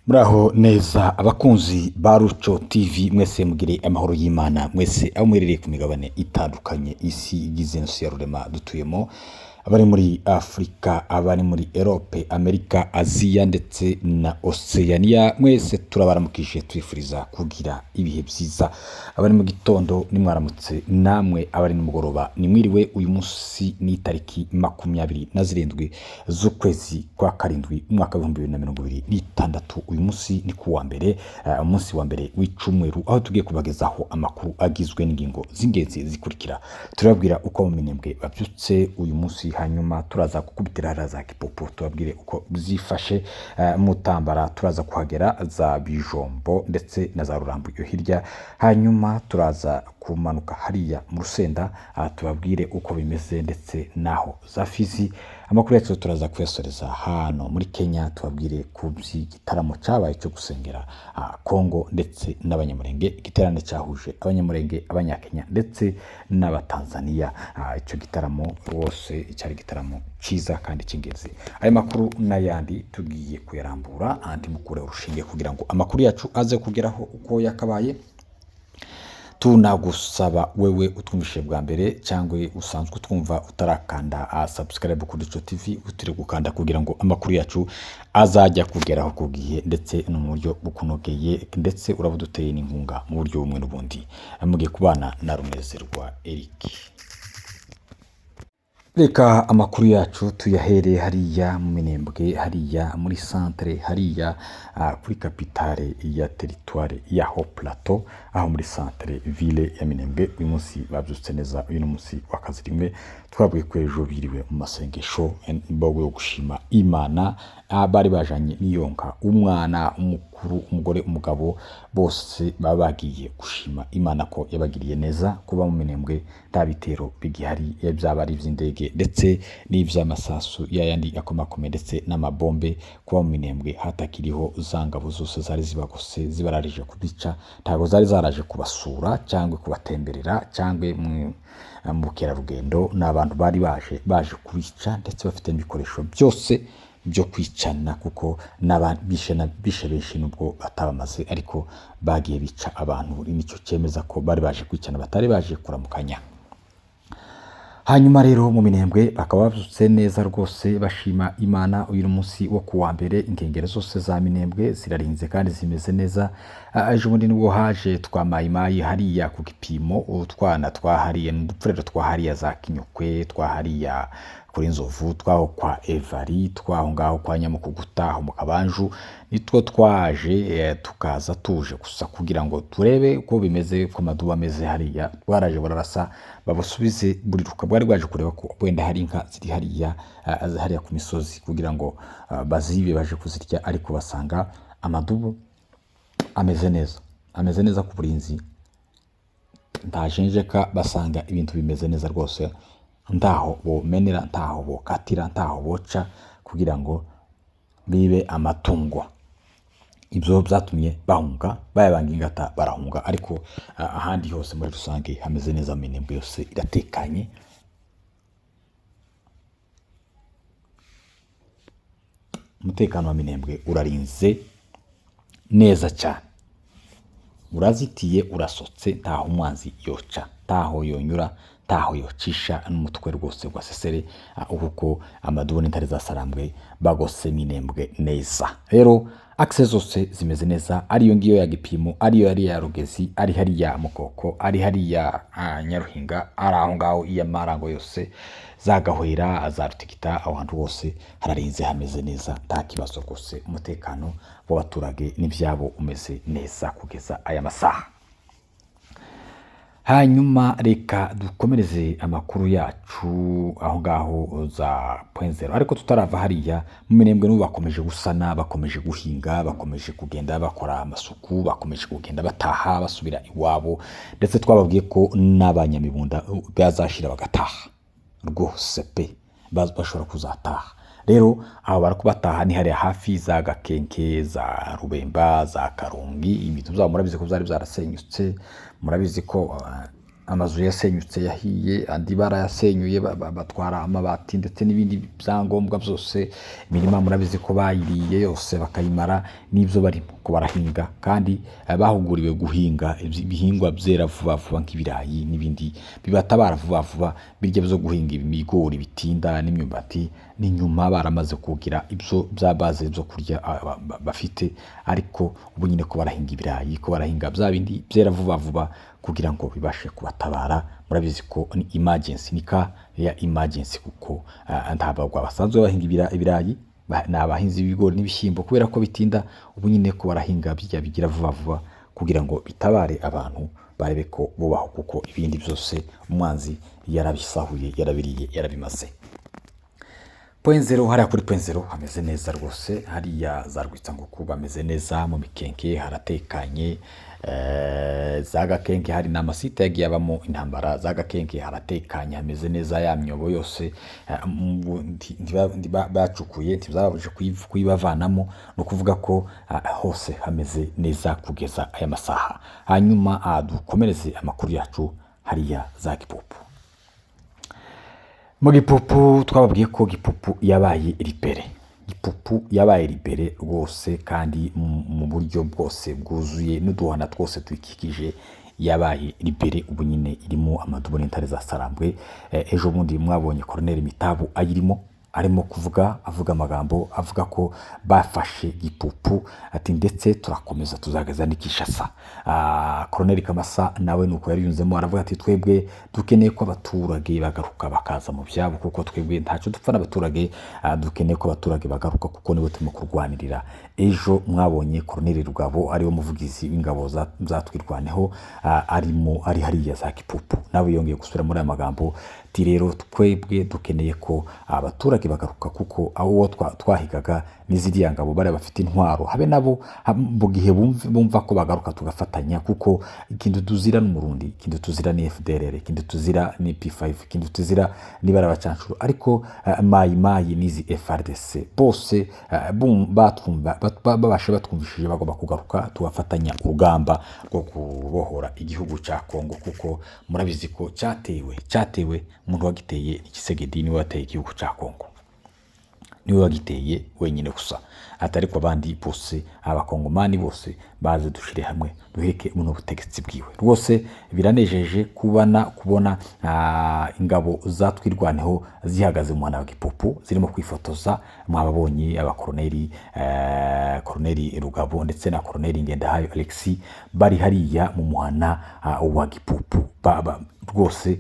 Muraho neza abakunzi ba Ruco TV, mwese mugire amahoro y'Imana, mwese aho muherereye ku migabane itandukanye isi igize insu ya rurema dutuyemo, abari muri Afurika, abari muri Europe, Amerika, Aziya ndetse na Oceania, mwese turabaramukije twifuriza kugira ibihe byiza. Abari mu gitondo nimwaramutse, namwe abari nimugoroba nimwiriwe. Uyu munsi ni itariki 27 z'ukwezi kwa karindwi, umwaka w'2026. Uyu munsi ni ku wa mbere, umunsi wa mbere w'icumweru, aho tugiye kubagezaho amakuru agizwe n'ingingo z'ingenzi zikurikira. Turababwira uko mu Minembwe babyutse uyu munsi, hanyuma turaza gukubitira hariya za Kipopo tubabwire uko byifashe, Mutambara turaza kuhagera, za Bijombo ndetse na za Rurambo iyo hirya, hanyuma turaza kumanuka hariya mu Rusenda, tubabwire uko bimeze ndetse naho za Fizi. Amakuru yacu turaza kuyasoreza hano muri Kenya, tubabwire ku by'igitaramo cyabaye cyo gusengera Kongo ndetse n'Abanyamurenge, igiterane cyahuje Abanyamurenge, Abanyakenya ndetse n'Abatanzaniya. Icyo gitaramo rwose cyari igitaramo cyiza kandi cy'ingenzi. Aya makuru n'ayandi tugiye kuyarambura, andi mukure urushinge kugira ngo amakuru yacu aze kugeraho uko yakabaye. Tunagusaba wewe utwumvise bwa mbere cyangwa usanzwe utwumva utarakanda subscribe kuri Ruco TV, utire gukanda kugira ngo amakuru yacu azajya kugeraho ku gihe ndetse no mu buryo bukunogeye, ndetse uraba uduteye n'inkunga mu buryo bumwe n'ubundi. Mugiye kubana na Runezerwa Eric. Reka amakuru yacu tuyahere hariya mu Minembwe, hariya muri centre, hariya kuri capitale ya territoire ya Haut Plateau, aho muri centre ville ya Minembwe. Uyu munsi babyutse neza, uyu ni umunsi wa kazi rimwe. Twabwiye ko ejo biriwe mu masengesho yo gushima Imana, bari bajanye n'iyonka, umwana, umukuru, umugore, umugabo, bose baba bagiye gushima Imana ko yabagiriye neza kuba mu Minembwe nta bitero bigihari, byaba ari iby'indege ndetse n'iby'amasasu yayandi akomakomeye ndetse n'amabombe. Kuba mu Minembwe hatakiriho za ngabo zose zari zibagose zibararije kubica, ntabwo zari zaraje kubasura cyangwa kubatemberera cyangwa mu bukerarugendo, ni abantu bari baje kubica ndetse bafite n'ibikoresho byose byo kwicana, kuko bishe benshi nubwo batabamaze, ariko bagiye bica abantu. Nicyo cyemeza ko bari baje kwicana, batari baje kuramukanya. Hanyuma rero mu Minembwe bakaba babyutse neza rwose bashima Imana. Uyu munsi wo ku wa mbere inkengero zose za Minembwe zirarinze kandi zimeze neza. Ejo bundi nibwo haje twa mayimayi hariya ku gipimo, utwana twahariye n'udupfurero twahariya za Kinyukwe, twahariya kuri Nzovu, twaho kwa Evari, twaho ngaho kwa Nyamukuguta, aho mu Kabanju, nitwo twaje, tukaza tuje gusa kugira ngo turebe uko bimeze, ko amaduba ameze hariya. Baraje bararasa babasubize buriruka, bwari bwaje kureba ko wenda hari inka ziri hariya, hariya ku misozi kugira ngo bazibe baje kuzirya, ariko basanga amadubu ameze neza, ameze neza ku burinzi, ntajenjeka, basanga ibintu bimeze neza rwose, ntaho bomenera, ntaho bokatira, ntaho boca kugira ngo bibe amatungo. Ibyo byatumye bahunga, bayabanga ingata barahunga, ariko ahandi hose muri rusange hameze neza, Minembwe yose iratekanye. Umutekano wa Minembwe urarinze neza cyane, urazitiye, urasotse, ntaho umwanzi yoca, ntaho yonyura, ntaho yocisha n'umutwe rwose wa sesere, kuko amadubu n'intare za Sarambwe bagose Minembwe neza. Rero akse zose zimeze neza, ariyo ngiyo ya Gipimo, ariyo yari ya Rugezi, ari hariya Mukoko, ari hariya Nyaruhinga, ari aho ngaho iya Marango yose, za Gahwera, za Rutigita, aho hantu hose hararinze hameze neza, nta kibazo rwose. Umutekano w'abaturage n'ibyabo umeze neza kugeza aya masaha. Hanyuma reka dukomereze amakuru yacu aho ngaho za point zero, ariko tutarava hariya mu Minembwe n'ubu bakomeje gusana, bakomeje guhinga, bakomeje kugenda bakora amasuku, bakomeje kugenda bataha basubira iwabo, ndetse twababwiye ko n'abanyamibunda bazashira bagataha rwose pe, bashobora kuzataha. Rero aho barakubataha ni hariya hafi za Gakenke, za Rubemba, za Karungi, ibintu byabo murabizi ko byari byarasenyutse, murabizi ko Amazu yasenyutse yahiye, andi barayasenyuye batwara amabati ndetse n'ibindi byangombwa byose. Imirima murabizi ko bayiriye yose bakayimara, n'ibyo barimo ko barahinga kandi bahuguriwe guhinga ibihingwa byera vuba vuba nk'ibirayi n'ibindi bibatabara vuba vuba. Birya byo guhinga ibigori bitinda n'imyumbati n'inyuma baramaze kugira ibyo bya base byo kurya bafite, ariko ubu nyine ko barahinga ibirayi, ko barahinga bya bindi byera vuba vuba kugira ngo bibashe kubatabara. Murabizi ko ni emergency, ni ka ya emergency, kuko ntabwo basanzwe bahinga ibirayi, ni abahinzi b'ibigori n'ibishyimbo kubera ko bitinda. Ubu nyine ko barahinga bijya bigira vuba vuba kugira ngo bitabare abantu, barebe ko bubaho, kuko ibindi byose umwanzi yarabisahuye, yarabiriye, yarabimaze. Point zero, hariya kuri point zero hameze neza rwose. Hariya za Rwitsankuku bameze neza, mu Mikenke haratekanye, za Gakenke hari n'amasite yagiye abamo intambara, za Gakenke haratekanye, hameze neza. Ya myobo yose bacukuye ntibabashe kuyibavanamo, ni ukuvuga ko hose hameze neza kugeza aya masaha. Hanyuma dukomereze amakuru yacu hariya za Gipupu. Mu Gipupu twababwiye ko Gipupu yabaye libérée, Gipupu yabaye libérée rwose, kandi mu buryo bwose bwuzuye, n'uduhana twose tuyikikije yabaye libérée. Ubu nyine irimo amadubu n'intare za Sarambwe. Ejo bundi mwabonye Colonel Mitabu ayirimo, arimo kuvuga, avuga amagambo avuga ko bafashe Gipupu, ati ndetse turakomeza tuzageza n'i Kinshasa. Colonel Kamasa nawe nuko yari yunzemo, aravuga ati twebwe dukeneye ko abaturage bagaruka bakaza mu byabo, kuko twebwe ntacyo dupfa n'abaturage. Dukeneye ko abaturage bagaruka kuko nibo turimo kurwanirira. Ejo mwabonye Colonel Rugabo, ariwe muvugizi w'ingabo za Twirwaneho, arimo ari hariya za Gipupu, nawe yongeye gusubira muri aya magambo ati rero twebwe dukeneye ko abaturage bagaruka, kuko aho twahigaga ni ziriya ngabo, bariya bafite intwaro, habe nabo mu gihe bumva ko bagaruka tugafatanya, kuko ikintu tuzira n'Umurundi, ikintu tuzira ni FDLR, ikintu tuzira ni P5, ikintu tuzira ni bariya bacancuro, ariko Mayi Mayi n'izi FARDC bose batwumva, babasha batwumvishije, bagomba kugaruka tugafatanya urugamba rwo kubohora igihugu cya Kongo, kuko murabizi ko cyatewe, umuntu wagiteye ni Tshisekedi, niwe wateye igihugu cya Kongo, niwe wagiteye wenyine gusa, ati ariko abandi bose, abakongomani bose baze dushire hamwe duheke buno butegetsi bwiwe. Rwose biranejeje kubona ingabo za Twirwaneho zihagaze mu muhanda wa Gipupu zirimo kwifotoza. Mwababonye abakoroneri, koroneri Rugabo ndetse na koroneri Ngendahayo Alexis bari hariya mu muhana wa Gipupu. Rwose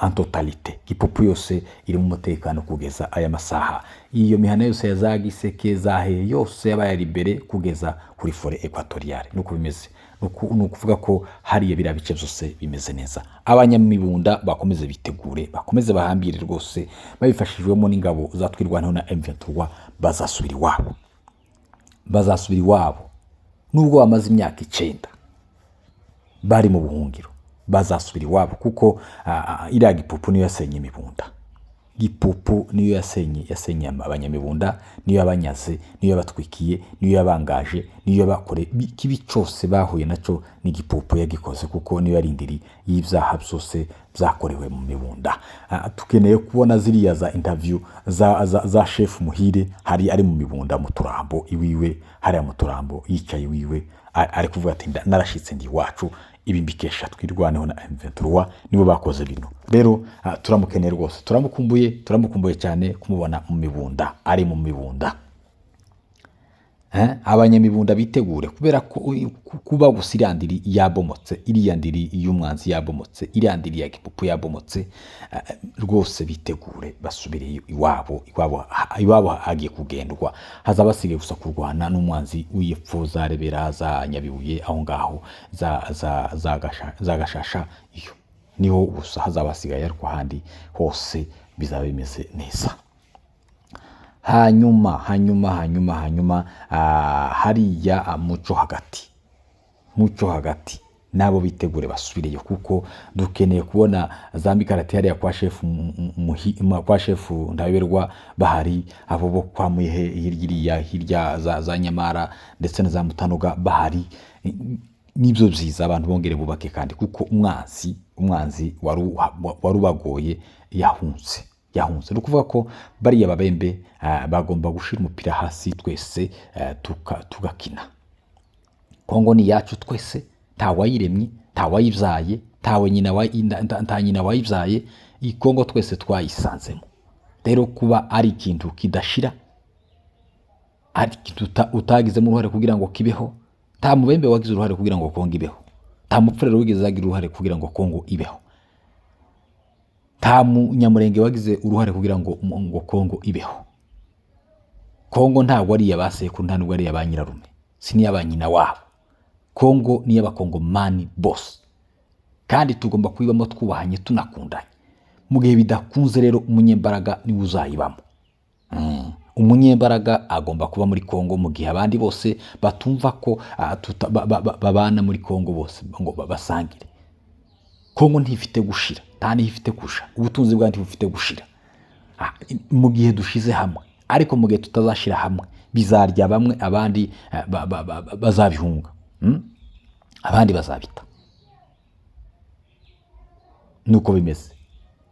en totalité Gipupu yose iri mu mutekano kugeza aya masaha. Iyo mihana yose ya za Giseke, za Hehe, yose yabaye libérée kugeza kuri forêt équatoriale, nuko bimeze. Ni ukuvuga ko hariya biriya bice byose bimeze neza. Abanyamibunda bakomeze bitegure, bakomeze bahambire rwose, babifashijwemo n'ingabo za Twirwaneho na M23, bazasubira iwabo, bazasubira iwabo nubwo bamaze imyaka 9 bari mu buhungiro, bazasubira iwabo, kuko iriya Gipupu niyo yasenye imibunda. Gipupu niyo yasenye abanyamibunda, niyo yabanyaze, niyo yabatwikiye, niyo yabangaje, niyo yabakore ikibi cyose bahuye nacyo, ni Gipupu yagikoze, kuko niyo yari indiri y'ibyaha byose byakorewe mu mibunda. Tukeneye kubona ziriya za interview za chef Muhire hari ari mu mibunda mu Turambo iwiwe, hariya mu Turambo yicaye iwiwe, ari kuvuga ati narashitse ndi iwacu, ibi mbikesha Twirwaneho na M23, nibo bakoze bino. Rero turamukeneye rwose, turamukumbuye, turamukumbuye cyane kumubona mu mibunda, ari mu mibunda. Abanyamibunda bitegure, kubera ko kuba gusa iriya ndiri yabomotse, iriya ndiri y'umwanzi yabomotse, iriya ndiri ya Gipupu yabomotse, rwose bitegure basubire iwabo. Iwabo hagiye kugendwa, hazaba hasigaye gusa kurwana n'umwanzi w'iyepfo, za Rebera, za Nyabibuye, aho ngaho za Gashasha, iyo niho gusa hazaba hasigaye, ariko ahandi hose bizaba bimeze neza. Hanyuma hariya muco hagati, muco hagati nabo bitegure basubireyo, kuko dukeneye kubona za mikarati hariya kwa shefu kwa shefu Ndaberwa bahari, abo bo kwa Muhe hirya iriya hirya za Nyamara ndetse na za Mutanoga bahari. Nibyo byiza, abantu bongere bubake kandi, kuko umwansi Umwanzi wari ubagoye yahunze, yahunze. Ni ukuvuga ko bariya babembe bagomba gushyira umupira hasi, twese tugakina. Kongo ni iyacu twese, nta wayiremye, nta wayibyaye, ntawe nyina wa- nta nyina wayibyaye. Iyi Kongo twese twayisanzemo. Rero kuba ari ikintu kidashira, ari ikintu utagizemo uruhare kugira ngo kibeho. Nta mubembe wagize uruhare kugira ngo Kongo ibeho, nta mupfurero wigeze agira uruhare kugira ngo Kongo ibeho, nta munyamurenge wagize uruhare kugira ngo Kongo ibeho. Kongo ntabwo ari iya ba sekuru, nta nubwo ari iya ba nyirarume, si n'iya ba nyina wabo. Kongo ni iy'Abakongomani bose, kandi tugomba kuyibamo twubahanye, tunakundanye. Mu gihe bidakunze rero, umunyembaraga niwe uzayibamo. Umunyembaraga agomba kuba muri Kongo mu gihe abandi bose batumva ko babana muri Kongo bose ngo basangire. Kongo ntifite gushira, nta n'ifite kusha, ubutunzi bwayo ntibufite gushira. Mu gihe dushize hamwe. Ariko mu gihe tutazashyira hamwe, bizarya bamwe, abandi bazabihunga. Abandi bazabita. Nuko bimeze.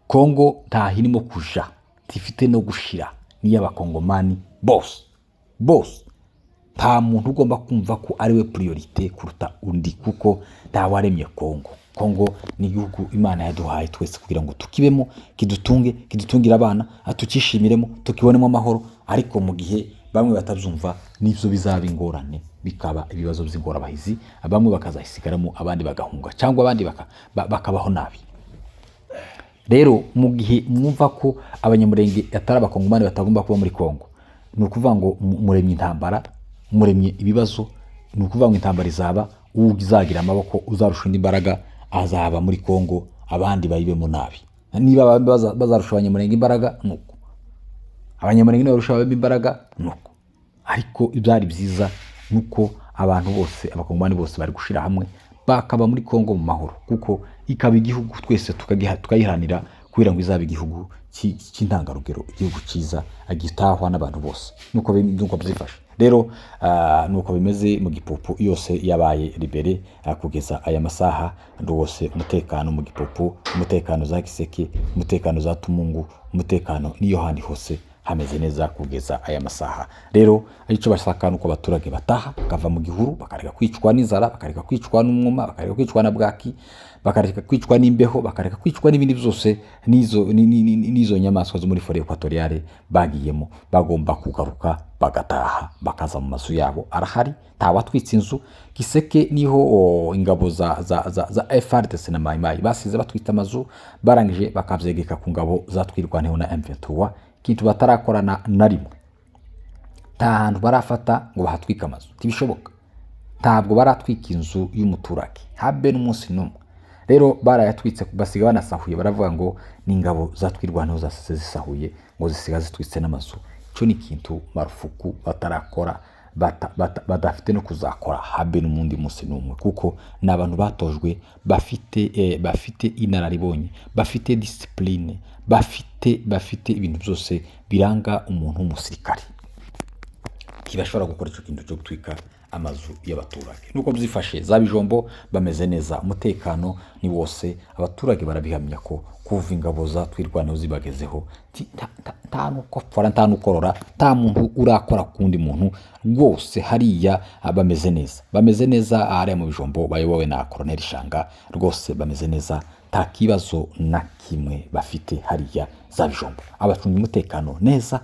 Kongo ntaho irimo kuja, ntifite no gushira, n'iy'Abakongomani bose bose. Nta muntu ugomba kumva ko ari we priorité kuruta undi, kuko ntawaremye Kongo. Kongo ni igihugu Imana yaduhaye twese kugira ngo tukibemo, kidutunge, kidutungire abana, tukishimiremo, tukibonemo amahoro. Ariko mu gihe bamwe batabyumva, nibyo bizaba ingorane, bikaba ibibazo by'ingorabahizi, bamwe bakazasigaramo, abandi bagahunga, cyangwa abandi bakabaho nabi. Rero mu gihe mwumva ko Abanyamurenge atari Abakongomani, batagomba kuba muri Kongo, ni ukuvuga ngo muremye intambara, muremye ibibazo. Ni ukuvuga ngo intambara izaba, uzagira amaboko, uzarusha undi imbaraga azaba muri Kongo, abandi bayibemo nabi. Niba abandi bazarusha Abanyamurenge imbaraga, nuko Abanyamurenge nibarusha Ababembe imbaraga, nuko. Ariko ibyari byiza nuko abantu bose, Abakongomani bose, bari gushyira hamwe bakaba muri Kongo mu mahoro, kuko ikaba igihugu twese tukayiharanira kugira ngo izabe igihugu cy'intangarugero, igihugu cyiza gitahwa n'abantu bose. Nuko byifashe rero, nuko bimeze mu Gipupu. Yose yabaye libéré kugeza aya masaha rwose. Umutekano mu Gipupu, umutekano za Kiseke, umutekano za Tumungu, umutekano n'iyo handi hose hameze neza kugeza aya masaha. Rero icyo bashaka ni uko abaturage bataha, bakava mu gihuru, bakareka kwicwa n'inzara, bakareka kwicwa n'umwuma, bakareka kwicwa na bwaki, bakareka kwicwa n'imbeho, bakareka kwicwa n'ibindi byose n'izo nyamaswa zo muri forêt équatoriale bagiyemo. Bagomba kugaruka, bagataha, bakaza mu mazu yabo. Arahari, ntawatwitse inzu. Kiseke niho ingabo za FARDC na Mai Mai basize batwita amazu, barangije bakabyegeka ku ngabo za Twirwaneho na M23, ikintu batarakorana na rimwe. Nta hantu barafata ngo bahatwike amazu, ntibishoboka. Ntabwo baratwika inzu y'umuturage habe n'umunsi n'umwe. Rero barayatwitse, basiga banasahuye, baravuga ngo ni ingabo za Twirwaneho zasize zisahuye, ngo zisiga zitwitse n'amazu. Icyo ni ikintu marufuku batarakora, badafite no kuzakora habe n'umundi munsi n'umwe, kuko ni abantu batojwe, bafite inararibonye, bafite discipline, bafite ibintu byose biranga umuntu w'umusirikare. Ntibashobora gukora icyo kintu cyo gutwika amazu y'abaturage. Nuko byifashe za Bijombo, bameze neza, umutekano ni wose. Abaturage barabihamya ko kuva ingabo za Twirwaneho zibagezeho, nta n'ukopfora, nta n'ukorora, nta muntu urakora ku wundi muntu rwose. Hariya bameze neza, bameze neza hariya mu Bijombo, bayobowe na Koroneli Shanga. Rwose bameze neza, nta kibazo na kimwe bafite hariya za Bijombo. Abacunga umutekano neza,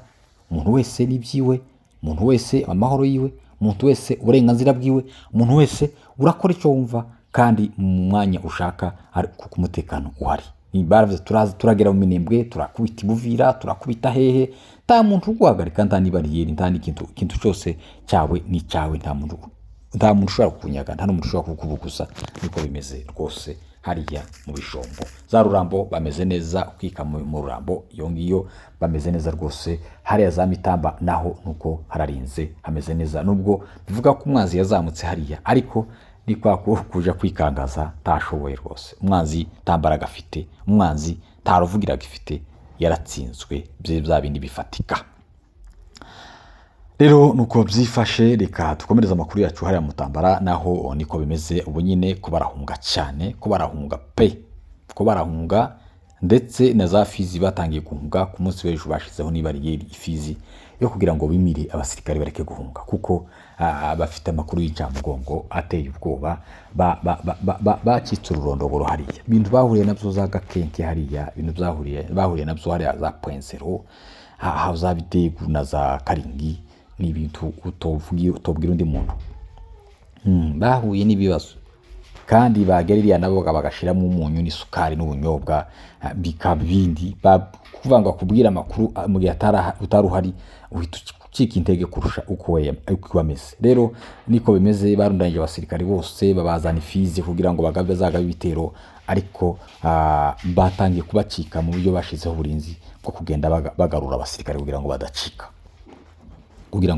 umuntu wese n'ibyiwe, umuntu wese amahoro yiwe, umuntu wese uburenganzira bwiwe, umuntu wese urakora icyo wumva kandi mu mwanya ushaka, kuko umutekano uhari. Baravuze, turaza, turagera mu Minembwe, turakubita i Buvira, turakubita hehe, nta muntu uguhagarika, nta n'ibariyeri, nta n'ikintu. Ikintu cyose cyawe ni icyawe, nta muntu ushobora kukunyaga, nta n'umuntu ushobora kukubuguza. Niko bimeze rwose hariya mu Bijombo. Za Rurambo bameze neza, ukika mu Rurambo iyo ngiyo bameze neza rwose. Hariya za Mitamba naho nuko hararinze, hameze neza, nubwo bivuga ko umwanzi yazamutse hariya, ariko ni kwa kuja kwikangaza, ntashoboye rwose. Umwanzi nta mbaraga afite, umwanzi nta ruvugira agifite, yaratsinzwe bya bindi bifatika. Rero nuko byifashe. Reka dukomereze amakuru yacu hariya Mutambara, naho niko bimeze ubu nyine, ko barahunga cyane, ko barahunga pe. Ko barahunga, ndetse na za Fizi batangiye guhunga. Ku munsi w'ejo bashizeho n'ibariyeri i Fizi yo kugira ngo bimire abasirikare bareke guhunga, kuko bafite amakuru y'incamugongo ateye ubwoba. Bacitse ururondogoro hariya, ibintu bahuriye nabyo za Gakenke hariya, ibintu bahuriye nabyo hariya za Point Zéro, za Bidegu na za Karingi, ni ibintu utobwira undi muntu. Bahuye n'ibibazo kandi bagera iriya nabo bagashiramo umunyu n'isukari n'ubunyobwa, bikaba ibindi. Kuvuga ngo akubwire amakuru, mu gihe utari uhari, uhita ucika intege kurusha uko ameze. Rero niko bimeze, barundanyije abasirikare bose, babazana i Fizi kugira ngo bazagabe ibitero, ariko batangiye kubacika mu buryo bashizeho uburinzi bwo kugenda bagarura abasirikare kugira ngo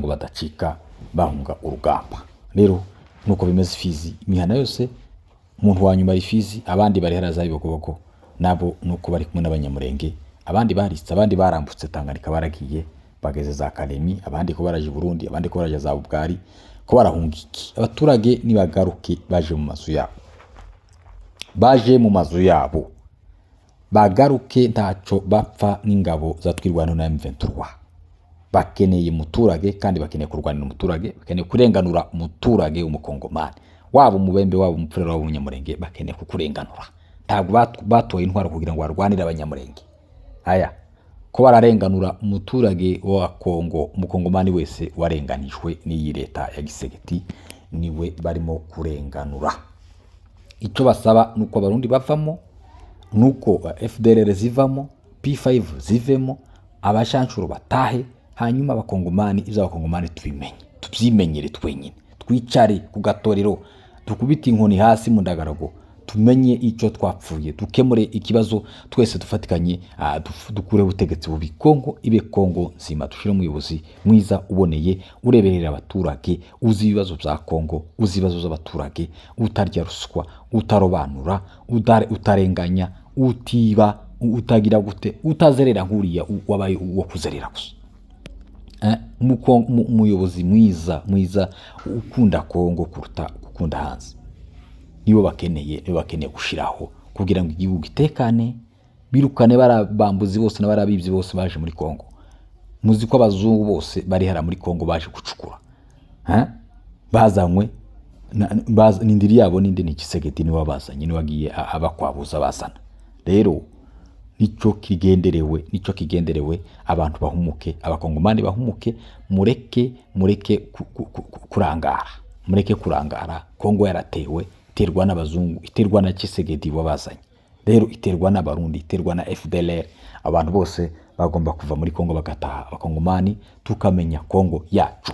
badacika bahunga urugamba. Rero nuko bimeze Fizi, imihana yose umuntu wa nyuma ari Fizi, abandi bari hariya za Bibogobogo, nabo nuko bari kumwe n'Abanyamurenge. Abandi baritse, abandi barambutse Tanganyika, baragiye bageze za Kalemi, abandi ko baraje i Burundi, abandi ko baraje za Bugari. Ko barahunga iki? Abaturage nibagaruke baje mu mazu yabo, baje mu mazu yabo, bagaruke, ntaco bapfa n'ingabo za Twirwaneho na M23. Bakeneye umuturage kandi bakeneye kurwanira umuturage, bakeneye kurenganura umuturage w'Umukongomani, waba Umubembe, waba Umupfurere, waba Umunyamurenge, bakeneye kukurenganura. Ntabwo batoye intwaro kugira ngo barwanire Abanyamurenge aya, ko bararenganura umuturage wa Kongo. Umukongomani wese warenganijwe n'iyi leta ya Tshisekedi niwe barimo kurenganura. Icyo basaba ni uko Abarundi bavamo, nuko FDLR zivamo, P5 zivemo, abashanshuro batahe, hanyuma Abakongomani, ibyo Abakongomani tubimenye, tubyimenyere twenyine, twicare ku gatorero, dukubite inkoni hasi mu ndagarago, tumenye icyo twapfuye, dukemure ikibazo twese dufatikanye, dukure ubutegetsi bubi, Kongo ibe Kongo nzima, dushire umuyobozi mwiza uboneye, ureberera abaturage, uzi ibibazo bya Kongo, uzi ibibazo by'abaturage, utarya ruswa, utarobanura, utarenganya, utiba, utagira gute, utazerera nk'uriya wabaye uwo kuzerera gusa. Umuyobozi mwiza mwiza ukunda Kongo kuruta gukunda hanze, nibo bakeneye, nibo bakeneye gushiraho kugira ngo igihugu gitekane, birukane bambuzi bose n'abarabibyi bose baje muri Kongo. Muzi ko abazungu bose bari hara muri Kongo baje gucukura. Ha? Bazanywe n'indiri yabo n'indi ni Tshisekedi, niwe wabazanye, niwe wagiye abakwabuza bazana. Rero nico kigenderewe, nico kigenderewe. Abantu bahumuke, Abakongomani bahumuke, mureke kurangara, mureke kurangara. Kongo yaratewe, iterwa n'abazungu, iterwa na Tshisekedi wabazanye. Rero iterwa n'Abarundi, iterwa na FDLR. Abantu bose bagomba kuva muri Kongo bagataha, Abakongomani tukamenya Kongo yacu.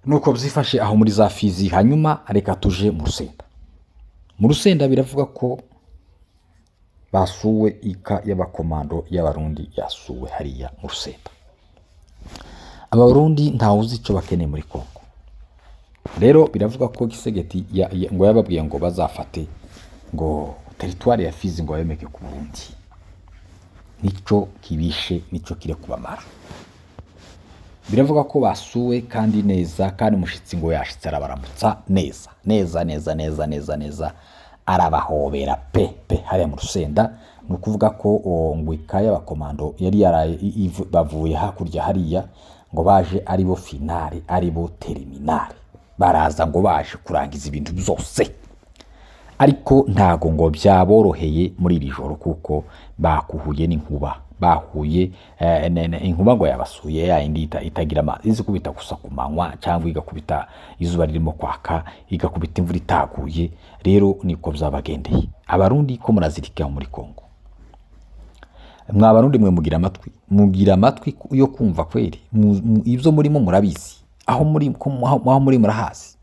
Nuko byifashe aho muri za Fizi. Hanyuma reka tuje mu Rusenda. Mu Rusenda biravuga ko basuwe, ika y'abakomando y'Abarundi yasuwe hariya mu Rusenda. Abarundi ntawe uzi icyo bakeneye muri Kongo. Rero biravuga ko Tshisekedi ngo yababwiye ngo bazafate ngo territoire ya Fizi, ngo bayomeke ku Burundi. Nico kibishe, nico kire kubamara. Biravuga ko basuwe kandi neza, kandi umushitsi ngo yashitse arabaramutsa neza neza neza neza neza neza, arabahobera pe pe hariya mu Rusenda. Ni ukuvuga ko ngo ika y'abakomando yari yaraye bavuye hakurya hariya, ngo baje ari bo finale, ari bo terminale, baraza ngo baje kurangiza ibintu byose, ariko ntago ngo byaboroheye muri iri joro, kuko bakuhuye n'inkuba, bahuye inkuba ngo yabasuye, ya yindi itagira amazi, izi kubita gusa ku manywa cyangwa igakubita izuba ririmo kwaka, igakubita imvura itaguye. Rero niko byabagendeye. Abarundi ko murazirika muri Kongo, mwa Barundi mwe, mugira amatwi, mugira amatwi yo kumva kweri? Ibyo murimo murabizi, aho muri aho muri murahazi.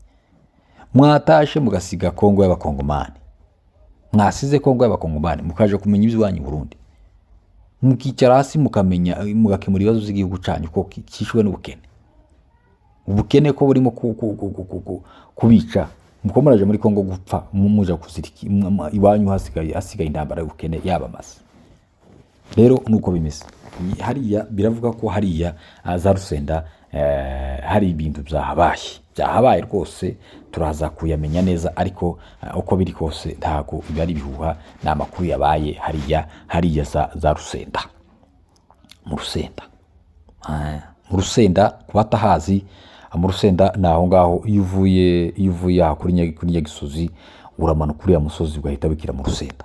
Mwatashe mugasiga Kongo y'Abakongomani, mwasize Kongo y'Abakongomani mukaje kumenya iby'iwanyu i Burundi, mukicara hasi mukamenya, mugakemura ibibazo by'igihugu cyanyu ko kishwe n'ubukene, ubukene ko burimo kubica. Muko muraje muri Kongo gupfa, muja kuzirika iwanyu, hasigaye intambara y'ubukene yabamaze. Rero nuko bimeze hariya. Biravuga ko hariya za Rusenda Hari ibintu byahabaye, byahabaye rwose, turaza kuyamenya neza. Ariko uko biri kose ntago ibi ari ibihuha, ni amakuru yabaye hariya za Rusenda, mu Rusenda. Mu Rusenda, ku batahazi, mu Rusenda ni aho ngaho iyo uvuye aha kuri Nyagisozi, uramanuka uriya musozi ugahita wikira mu Rusenda.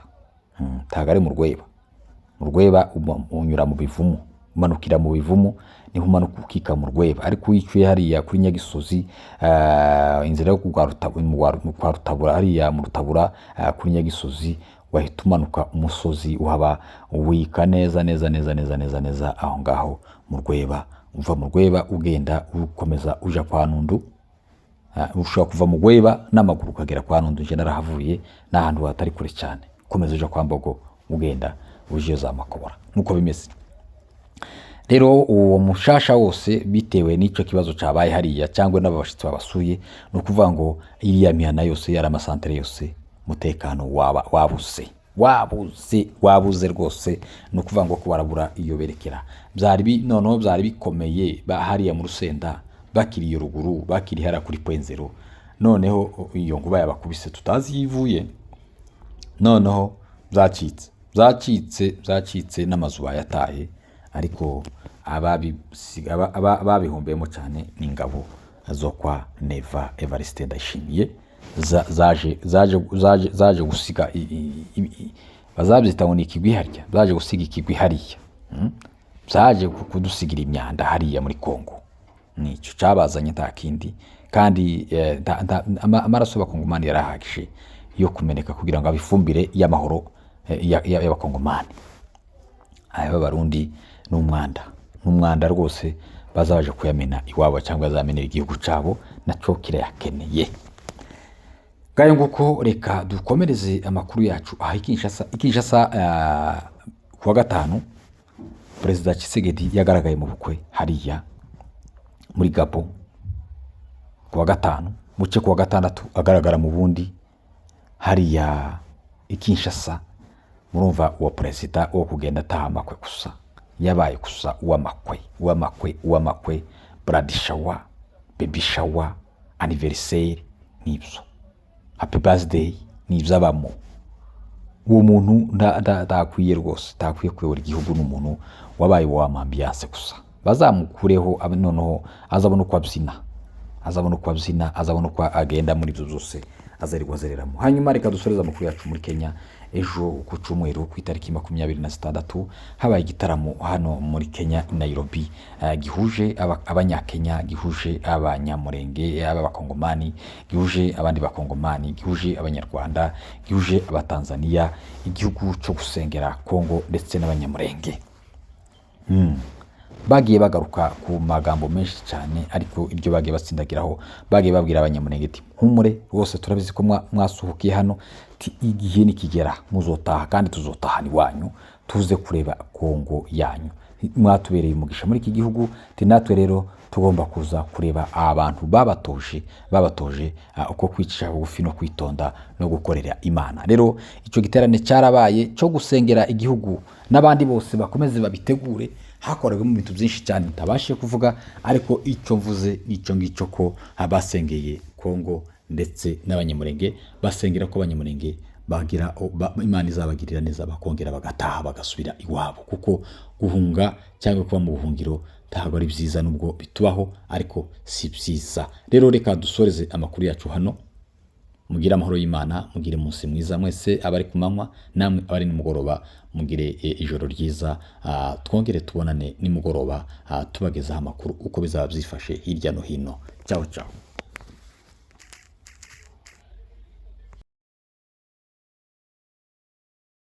Ntago ari mu Rweba. Mu Rweba unyura mu Bivumu, umanukira mu Bivumu, niho umanuka ukika mu Rweba. Ariko iyo uciye hariya kuri Nyagisozi, inzira yo kwa Rutabura, hariya mu Rutabura, kuri Nyagisozi, wahita umanuka umusozi uhaba, wika neza neza neza neza neza neza aho ngaho mu Rweba. Uva mu Rweba ugenda ukomeza uja kwa Nundu. Ushobora kuva mu Rweba n'amaguru ukagera kwa Nundu. Nje narahavuye, ni ahantu hatari kure cyane. Ukomeza uja kwa Mbogo, ugenda uje za Makobora, nuko bimeze. Rero uwo mushasha wose, bitewe n'icyo kibazo cyabaye hariya cyangwa n'abashyitsi babasuye, ni ukuvuga ngo iriya mihana yose, yari amasantere yose, umutekano waba wabuze, wabuze, wabuze rwose. Ni ukuvuga ngo ko barabura iyo berekera. Noneho byari bikomeye hariya mu Rusenda, bakiri iyo ruguru, bakiri hariya kuri Point Zéro. Noneho iyo nkuba yabakubise tutazi iyo ivuye, noneho byacitse, byacitse, byacitse, n'amazu bayataye. Ariko ababihombeyemo cyane ni ingabo zo kwa Neva Evariste Ndayishimiye, zaje gusiga bazabyita ngo ni ikigwi harya, zaje gusiga ikigwi hariya. Zaje kudusigira imyanda hariya muri Kongo, nicyo cyabazanye, nta kindi. Kandi amaraso y'abakongomani yarahagije yo kumeneka kugira ngo abe ifumbire y'amahoro y'abakongomani. Aya b'abarundi ni umwanda, ni umwanda rwose. Baza baje kuyamena iwabo cyangwa bazamenera igihugu cyabo, nacyo kirayakeneye. Ngayo nguko. Reka dukomereze amakuru yacu aha i Kinshasa. I Kinshasa, ku wa gatanu, Perezida Tshisekedi yagaragaye mu bukwe hariya muri Gabo ku wa gatanu muce, ku wa gatandatu agaragara mu bundi hariya i Kinshasa. Murumva uwo perezida wo kugenda ataha amakwe gusa, yabaye gusa uw'amakwe, uw'amakwe, uw'amakwe, bridal shower, baby shower, anniversaire, n'ibyo happy birthday, n'ibyo abamo. Uwo muntu ntakwiye rwose, ntakwiye kuyobora igihugu. Ni umuntu wabaye wa ambiance gusa. Bazamukureho noneho azabona uko abyina, azabona uko abyina, azabona uko agenda muri ibyo byose azarirwa azereramo. Hanyuma reka dusoreze amakuru yacu muri Kenya. Ejo ku cyumweru, ku itariki 26, habaye igitaramo hano muri Kenya i Nairobi, gihuje abanyakenya, gihuje abanyamurenge, ab'abakongomani, gihuje abandi bakongomani, gihuje abanyarwanda, gihuje abatanzaniya, igihugu cyo gusengera Kongo ndetse n'abanyamurenge. Bagiye bagaruka ku magambo menshi cyane, ariko ibyo bagiye batsindagiraho, bagiye babwira abanyamurenge ati: "Humure rwose, turabizi ko mwasuhukiye hano, ti igihe nikigera muzotaha, kandi tuzotahana iwanyu, tuze kureba Kongo yanyu. Mwatubereye umugisha muri iki gihugu, ti natwe rero tugomba kuza kureba abantu babatoje uko kwicisha bugufi no kwitonda no gukorera Imana." Rero icyo giterane cyarabaye cyo gusengera igihugu, n'abandi bose bakomeze babitegure. Hakorewemo ibintu byinshi cyane ntabashije kuvuga, ariko icyo mvuze nicyo ngicyo, ko basengeye Kongo ndetse n'abanyamurenge, basengera ko abanyamurenge bagira Imana izabagirira neza, bakongera bagataha, bagasubira iwabo, kuko guhunga cyangwa kuba mu buhungiro ntabwo ari byiza, nubwo bitubaho ariko si byiza. Rero reka dusoreze amakuru yacu hano. Mugire amahoro y'Imana, mugire umunsi mwiza mwese abari ku manywa, namwe abari nimugoroba mugire ijoro ryiza. Twongere tubonane nimugoroba, tubagezaho amakuru uko bizaba byifashe hirya no hino. Ciao ciao.